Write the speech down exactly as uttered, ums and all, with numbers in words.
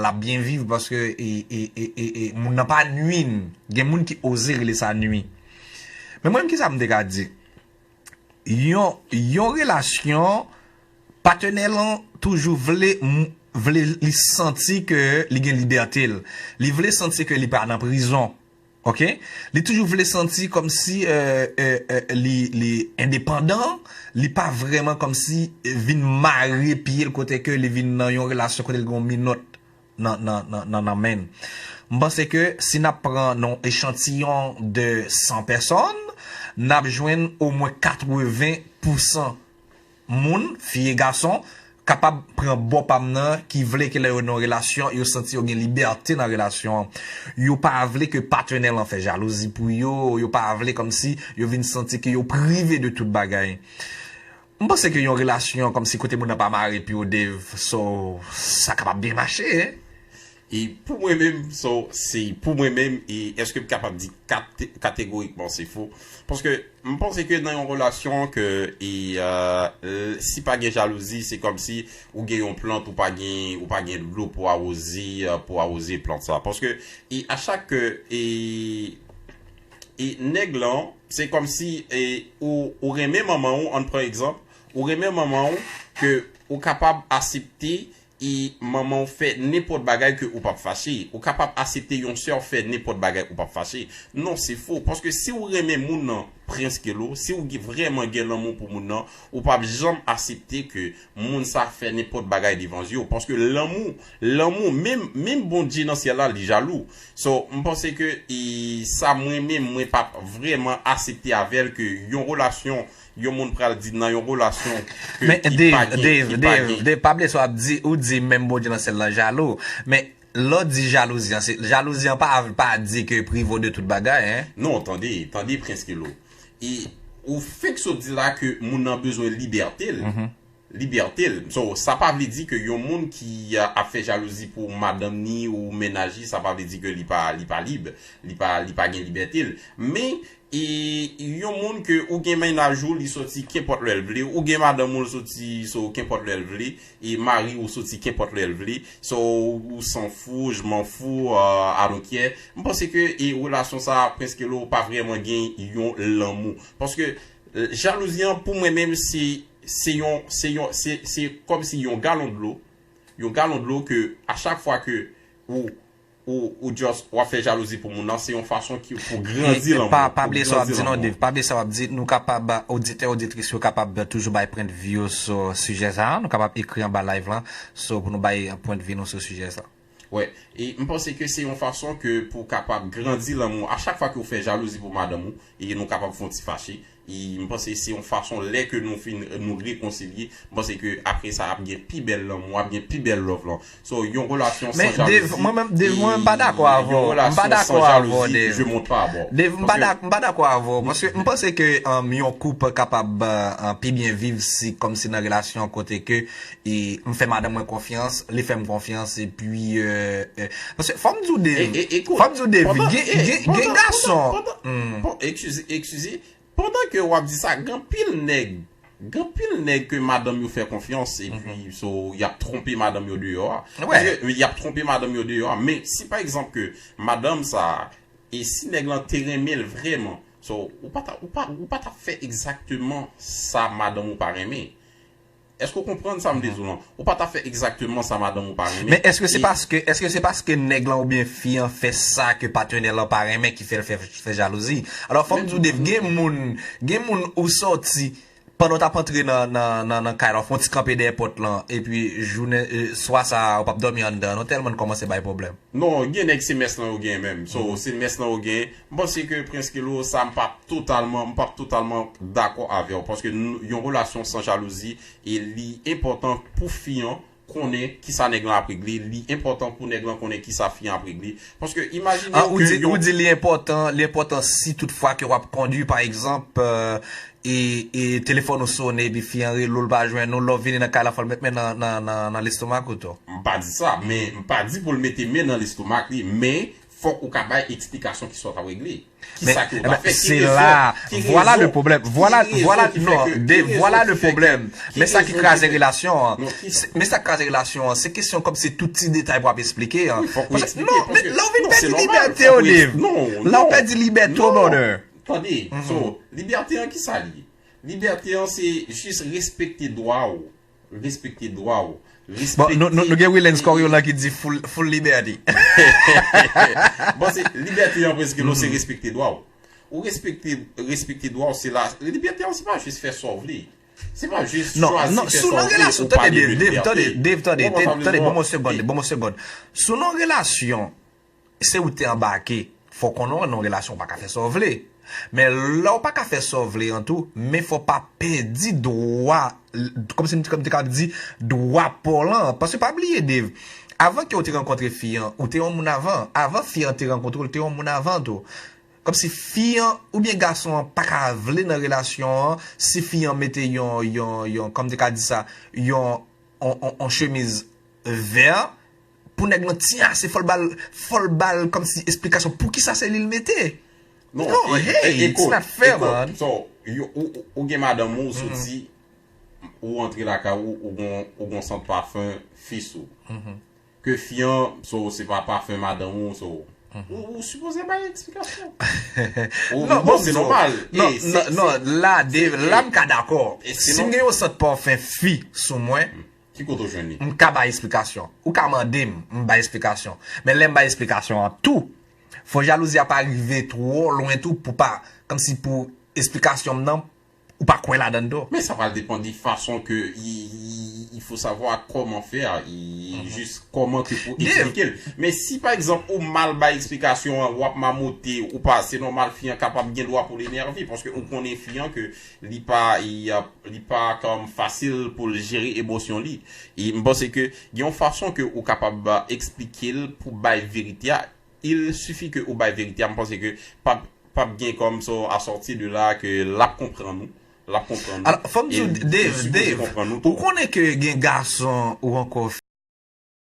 l ap byen viv paske e, e, e, e, e, moun nan pa nwi n. Gen moun ki oze rele sa nwi. Men mwen menm kisa m te ka di? Yon, yon relasyon, patnè l lan toujou vle, vle li santi ke li gen libète l. Li vle santi ke li pa nan prizon. Ok? Li toujou vle santi kòmsi euh, euh, euh, li, li endepandan, li pa vrèman kòmsi vin mare pye l kote ke li vin nan yon relasyon kote l gen yon minòt nan, nan, nan, nan, nan men l. M panse ke si n ap pran yon echantiyon de san pèsòn, n ap jwenn omwen katreven pousan moun, fi e gason, kapab pran bò pa m nan ki vle ke lè yo nan relasyon, yo santi yo gen libète nan relasyon an. Yo pa vle ke patnè l lan fè jalouzi pou yo, yo pa vle kòmsi yo vin santi ke yo prive de tout bagay. M panse ke yon relasyon kòmsi kote moun nan pa mare pye w Dave, so, sa kapab byen mache, hein? E pou mwen menm, so, se pou mwen menm, e èske m kapab di kate- kategorikman se fo? Paske m panse ke nan yon relasyon ke e, euh, si pa gen jalouzi, se kòmsi ou gen yon plant, ou pa gen ou pa gen dlo pou awoze euh, pou awoze plant sa. Paske e a chak ke e, e nèg lan, se kòmsi e, ou, ou renmen manman ou, ann pran egzanp, ou renmen manman ou ke ou kapab aksepte e manman w fè nenpòt bagay ke ou p ap fache. Ou kapab aksepte yon sè w fè nenpòt bagay ou p ap fache. Non, se fo. Paske si w renmen moun nan, Prince Kelo, si w vrèman gen lanmou pou moun nan, ou p ap janm aksepte ke moun sa fè nenpòt bagay devan zye w. Paske lanmou, lanmou, menm, menm Bondye nan syèl la, li jalou. So, m panse ke e, sa mwen menm, mwen p ap vrèman aksepte avè l ke yon relasyon yon moun pral di nan yon relasyon ke Men ki Dave, pa gen, Dave, ki pa Dave, gen. Dave, pa bliye sa w ap di, ou di menm Bondye nan syèl la jalou. Men lè w di jalouzi an, se, jalouzi an pa, pa di ke prive w de tout bagay, hein. Non, tande, tande Prince Kelo. E ou fenk sot di la ke moun nan bezwen libète l. Libète l. So, sa pa vle di ke yon moun ki a, ap fè jalouzi pou madanm ni ou mennaj li, sa pa vle di ke li pa, li pa lib, li pa, li pa gen libète l. Men, e yon moun ke ou gen mennaj ou, li soti kenpòt lè l vle, ou gen madanm ou, l soti so kenpòt lè l vle, e mari ou soti kenpòt lè l vle, so ou s'en fous, je m'en fous, euh, I don't care. M panse ke e relasyon sa, Prince Kelo, pa vrèman gen yon lanmou. Paske euh, jalouzi an, pou mwen menm, se, se yon, se yon, se, se kòmsi yon galon dlo, yon galon dlo ke a chak fwa ke ou, ou, ou just, w ap fè jalouzi pou moun nan, se yon fason ki pou grandi lanmou. Pa, pa bliye sa w ap di non, Dave. Pa bliye sa w ap di. Nou kapab, oditè, oditris yo kapab toujou bay pwendvi yo sou sijè sa a. Nou kapab ekri anba live lan, so, pou nou bay pwendvi nou sou sijè sa. Wè, e m panse ke se yon fason ke pou kapab grandi lanmou. A chak fwa ke w fè jalouzi pou madanm ou, e nou kapab fè yon ti fache. E m panse se yon fason lè ke nou fin, nou rekonsilye, m panse ke apre sa ap gen pi bèl lanmou, ap gen pi bèl love lan. So, yon relasyon san jalouzi. Men Dave, mwen menm, Dave, mwen menm pa dakò avè w. M pa dakò avè w, Dave. Je monte pas à bord. Dave, m pa dakò avè w. Paske m panse ke um, yon koup kapab uh, pi byen viv si, kòmsi nan relasyon kote ke e m fè madanm mwen konfyans, li fè m konfyans, epi euh, euh, paske fò m di w Dave, fò m di w Dave, gen, gen, gen gason. Bon, eskize, eskize, pandan ke w ap di sa, gen anpil nèg, gen anpil nèg ke madanm yo fè konfyans, epi so, y ap twonpe madanm yo deyò a. Paske y ap twonpe madanm yo deyò a, men si pa egzanp ke madanm sa, e si nèg lan te renmen l vrèman, so, ou pa ta, ou pa, ou pa ta fè egzakteman sa madanm ou pa renmen. Èske w konprann sa m vle di w lan? Ou pa ta fè egzakteman sa madanm ou pa renmen. Men èske se paske, èske se paske nèg lan oubyen fi an fè sa ke patnè l lan pa renmen ki fè l fè, fè jalouzi? Alò, fò m di w, Dave, gen moun, gen moun ou sòti, pandan w t ap antre nan, nan, nan, nan kay la, w fè yon ti kanpe dèyè pòt lan, epi jounen, swa sa a, ou p ap dòmi anndan an non, tèlman n kòmanse bay pwoblèm. Non, gen nèg se mès lan yo genyen menm. So, se mès lan yo genyen. M panse ke Prince Kelo, sa m p ap totalman, m p ap totalman dakò avè w. Paske yon relasyon san jalouzi, e li enpòtan pou fi an konnen kisa nèg lan ap regle. Li enpòtan pou nèg lan konnen kisa fi an ap regle. Paske imajine w ke yon... Ou di li enpòtan, li enpòtan si toutfwa ke w ap kondui, pa egzanp, e, e telefòn ou sonnen epi fi an rele w, l pa jwenn ou, lè w vini nan kay la, fò l met men nan, nan, nan, nan lestomak ou tou. M pa di sa, men m pa di pou l mete men nan lestomak li, men fòk ou ka bay eksplikasyon ki sa w t ap regle. Kisa ke w t ap fè? Ki rezon? Ki rezon? Ki rezon ki fè ke, ki rezon ki fè ke... Men sa ki kraze relasyon an. Men sa ki kraze relasyon an, se kesyon kòmsi tout ti detay pou ap eksplike an. Wi, fòk ou eksplike. Non, men la w vin pèdi libète w, Dave. La w pèdi libète w, brother. Tande, so, libète an, kisa li ye? Libète an, se jis respekte dwa w. Respekte dwa w. Bon, nou gen Wilens Coriolan ki di full, full liberty. Bon, se libète an, prèske non, se respekte dwa w. Ou respekte, respekte dwa w, se la. Libète an, se pa jis fè sa w vle. Se pa jis chwazi fè sa w vle ou pa devlope. Dave, tande, Dave, tande, Dave, tande, bon mwen segond, bon mwen segond. Si w nan relasyon, se ou te anbake, fò konnen w nan relasyon, ou pa ka fè sa w vle. Men lè w pa ka fè sa w vle an tou, men fò w pa pèdi dwa, kòmsi m te ka di, dwa pa w lan. Paske pa bliye, Dave, avan ke w te rankontre fi an, ou te yon moun avan. Avan fi an te rankontre w, ou te yon moun avan tou. Kòmsi fi an oubyen gason an pa ka vle nan relasyon an, si fi an mete yon, yon, yon, kòm te ka di sa, yon, yon, yon, yon chemiz vè, pou nèg lan tiyase, fò l ba l, fò l ba l kòmsi eksplikasyon poukisa se li l mete. Non, hey, it's not fair, man. So, ou, ou, ou gen madanm ou, ou soti, ou antre lakay ou, ou gon, ou gon sant pafen fi sou. Ke fi an, so, se pa pafen madanm ou, so, ou, ou sipoze bay eksplikasyon. Non, bon, se nòmal. Non, non, la, Dave, la m ka dakò. Si m gen yon sant pafen fi sou mwen, ki kote w jwenn li? M ka bay eksplikasyon. Ou ka mande m, m bay eksplikasyon. Men lè m bay eksplikasyon an tou, fò jalouzi a pa rive twò lwen tou pou pa, kòmsi pou eksplikasyon m nan, ou pa kwè ladan l tou. Men sa pral depann de fason ke il, il, il faut savoir comment faire, il, juste comment que pou eksplike l. Men si, pa egzanp, ou mal bay eksplikasyon an, w ap mamote, ou pa, se nòmal, fi an kapab gen dwa pou l enève, paske ou konnen fi an ke li pa, li, li pa kòm fasil pou l jere emosyon li. E m panse ke gen yon fason ke ou kapab, ah, eksplike l pou bay verite a. Il suffit ke ou bay verite a. M panse ke p ap, p ap gen kòm sa, à sortir de là, ke l ap konprann ou. L ap konprann ou. Alò, fò m di w, Dave, Dave, ou konnen ke gen gason ou ankò